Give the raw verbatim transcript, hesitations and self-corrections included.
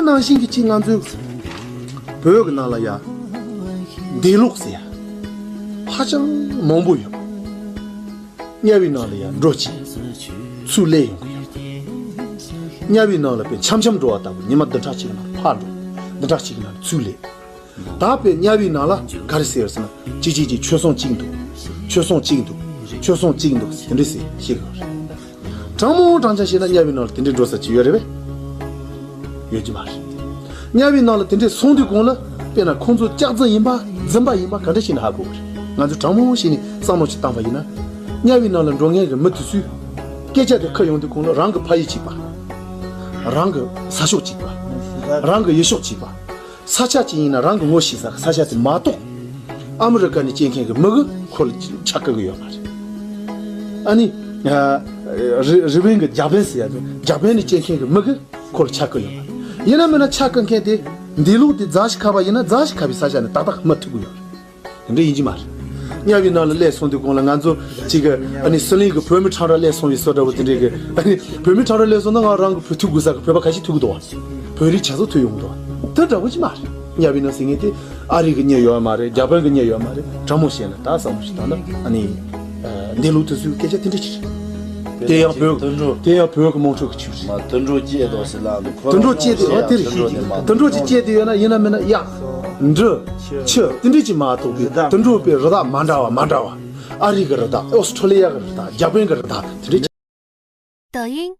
ནང་བཞིན་གྱི་ཅིག་ང་ཚོའི་བོད་ཀྱི་ནང་ལ་ཡ་འདས་ལོག་ཟེར་ཡ་ཧ་ཅང་མང་པོ་ཡོད། དམྱལ་བའི་ནང་ལ་ཡ་འགྲོ་ཅིག་ཚུར་སླེབས་ཡོང་གི་ཡོད། དམྱལ་བའི་ནང་ལ་དཔེ་འཆམ་འཆམ་འགྲོ་བ་ལྟ་བུ་ཉི་མ་བདུན་ཕྲག་གཅིག་གི་ནང་ལ་ཕར་འགྲོ། བདུན་ཕྲག་གཅིག་གི་ནང་ལ་ཚུར་སླེབས། ད་དཔེ་དམྱལ་བའི་ནང་ལ་ག་རེ་ཟེར་ཟེར་ན། གཅིག་གཅིག་གཅིག་ཆོས་སྲུང་གཅིག་འདུག་ཆོས་སྲུང་གཅིག་འདུག་ཆོས་སྲུང་གཅིག་འདུག་དེ་འདྲ་ཟེར་བཤད་གི་ཡོད་རེད། དྲང་མོ་དྲང་རྐྱང་བཤད་ན་དམྱལ་བའི་ནང་ལ་དེ་འདྲའི་འགྲོ་ས་ཅིག་ཡོད་རེད་པས། ཡོད་ཀྱི་མ་རེད། དམྱལ་བའི་ནང་ལ་དེ་འདྲའི་སོང་དུས་གོང་ལ་དཔེར་ན་ཁོང་ཚོ་ལྕགས་རྫུན་ཡིན་པ་རྫུན་པ་ཡིན་པ་ག་འདྲ་ཞིག་ནས་ཧ་གོ་གི་རེད། ང་ཚོས་དྲང་མོ་བཤད་ནས་བསམ་བློ་ཞིག་བཏང་པ་ཡིན་ན། དམྱལ་བའི་ནང་ལ་འགྲོ་མཁན་གྱི་མི་དེ་ཚོས་སྐད་ཆ་དེ་ཁ་ཡོང་དུས་གོང་ལ་རང་གི་ཕ་ཡུལ་གཅིག་པ། རང་གི་ས་ཕྱོགས་གཅིག་པ། རང་གི་ཡུལ་ཕྱོགས་གཅིག་པ། ས་ཆ་གཅིག་ཡིན་ན་རང་གི་ངོ་ཤེས་ས་ས་ཆ་དེ་མ་གཏོགས། ཨ་མི་རི་ཀ་ནས་སྐྱེས་མཁན་གྱི་མི་གིས་ཁོ་ལ་ཆ་བཞག་གི་ཡོད་མ་རེད། ཨ་ནི། ཨ། རི་རི་པིན་གྱི་འཇར་པན་ཟེར་ཡ་དེ་འཇར་པན་ནས་སྐྱེས་མཁན་གྱི་མི་གིས་ཁོ་ལ་ཆ་བཞག་གི་ཡོད་མ་རེད། ཡིན་ན་མིན་ན་ཆ་བཞག་མཁན་དེ་འདས་ལོག་དེ་རྫ་ཞིག་ཁ་བ་ཡིན་ན་རྫ་ཞིག་ཁ་བའི་ས་ཆ་ནས་ཏག་ཏག་མར་ཐུག་གི་ཡོད་རེད། དེ་འདྲ་ཡིན་གྱི་མ་རེད། དམྱལ་བའི་ནང་ལ་སླེབས་སོང་དུས་གོང་ལ་ང་ཚོ་གཅིག་གི་ཨ་ནི་ཟི་ལིང་གི་བོད་མི་ཁྲོམ་ར་སླེབས་སོང་བའི་བཟོ་འདྲ་བོ་དེ་འདྲའི་གི་ཨ་ནི་བོད་མི་ཁྲོམ་ར་སླེབས་སོང་ན་ང་རང་གི་བོད་ཐུག་དགོས་ས་གི་བོད་པ་ཁ་ཤས་ཐུག་གི་འདུག་བ། བོད་རིགས་ཆ་ཚང་ཐུག་ཡོང་གི་འདུག་བ། དེ་འདྲ་བོ་ཅིག་མ་རེད། དམྱལ་བའི་ནང་ཟེར་མཁན་དེ་ཨ་རི་གི་མྱི་ཡོད་མ་རེད། འཇར་པན་གི་མྱི་ཡོད་མ་རེད། དྲང་མོ་བཤད་ན་ད་བསམ་བློ་ཞིག་བཏང་ན་ཨ་ནི། ཨ། འདས་ལོག་དེ་ཚོའི་སྐད་ཆ་དེ་འདྲ་ཅིག་རེད། དེ་ཡང་བོད། དུད་འགྲོ། དེ་ཡང་བོད་ཀྱི་དམངས་ཁྲོད་ཀྱི་ཆོས་རེད། མ་དུད་འགྲོ་སྐྱེས་འདུག་ཟེར་ལབ་འདུག་ཁོ་དུད་འགྲོ་སྐྱེས་དེ་ཡང་དེ་རེད། དུད་འགྲོ་ནི་མ་གཏོགས་དུད་འགྲོ་ཅིག་སྐྱེས་དེ་ཡོད་ན་ཡིན་ན་མིན་ན་གཡག་འབྲི། ཆུ། དེ་འདྲ་ཅིག་མ་གཏོགས་པའི་རི་དྭགས། དུད་འགྲོ་པའི་རི་དྭགས་མ་འདྲ་བ་མ་འདྲ་བ། ཨ་རི་གི་རི་དྭགས། ཨོ་སི་ཁྲོ་ལི་ཡ་གི་རི་དྭགས། འཇར་པན་གི་རི་དྭགས་དེ་འདྲ་ཅིག 抖音，